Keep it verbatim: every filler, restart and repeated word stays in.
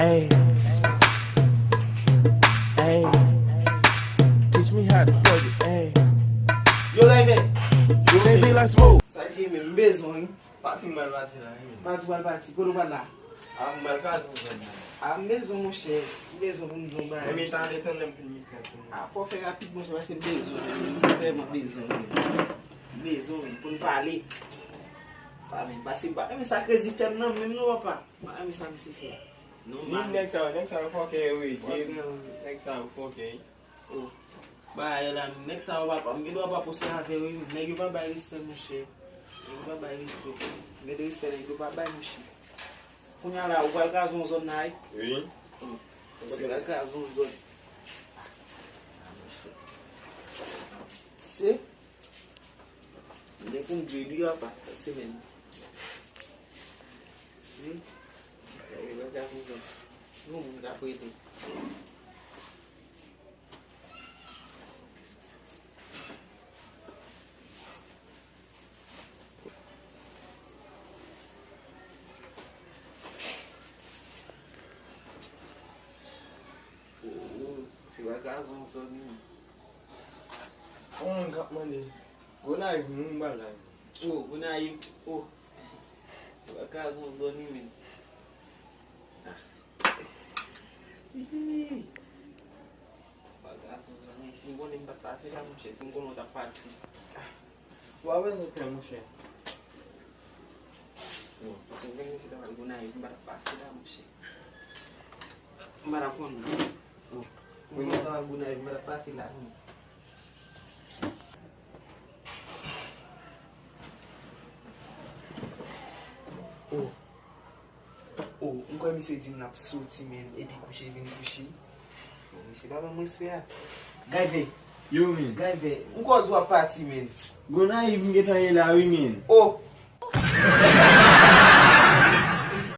Hey, hey, teach me how to thug it, hey. Yo, Gayve. Yo, baby, let's move. Sa di men, m bezwen wi. Pati m pral pati la, wi. Pati w pral pati, kote w pral la? A, m pral pati, m pral la. A, m bezwen, monchè. M bezwen pou m di yon bagay. Men m ta ale tann lè m fin met kòb pou mwen. A, fò w fè rapid, monchè, paske m bezwen, wi. M vrèman bezwen, wi. M bezwen, wi, pou n pale. Pa men, pase pa. Men sa Krezi fè m nan, menm non, papa. Pa men sa misye fè. Non, ni nèg sa yo, nèg sa yo fòkè yo, wi. Fòkè, wi. Nèg sa yo fòkè. Oh. Bagay la, nèg sa yo pa, m gen dwa pa poste avè yo, wi. Nèg yo pa bay respè, monchè. Nèg yo pa bay respè. Mèt respè, nèg yo pa bay, monchè. Kounye a la, ou pral kraze yon zòn la, wi. Wi. Oh. Ou pral kraze yon zòn. Se. M gen pou m dwe li, papa, semèn. Se. Ou pral kraze yon zòn. Yon moun k ap rete. Oh, oh, se bagay zòn zòn wi. On moun k ap mande Gonayiv, moun bagay. Oh, Gonayiv, oh. Se bagay zòn zòn wi, men. Ah. Hihi. Bagay zòn zòn wi. Si m konnen m pa t pase la, monchè. Si m konnen w t ap pati. W ap wè nou pè, monchè. Non, si m te gen se ta pral Gonayiv, m pa t ap pase la, monchè. M pa t ap konn non. Mwen mwen ta al Gonayiv, mwen ta pase la. Oh. Oh, m kwè misye di m l ap soti, men, epi kouche vin kouche. Oh, misye pa ban m respè a. Gayve. Yo, men. Gayve, m kwè w di w ap pati, men. Gonayiv m gentan ye la, wi, men. Oh.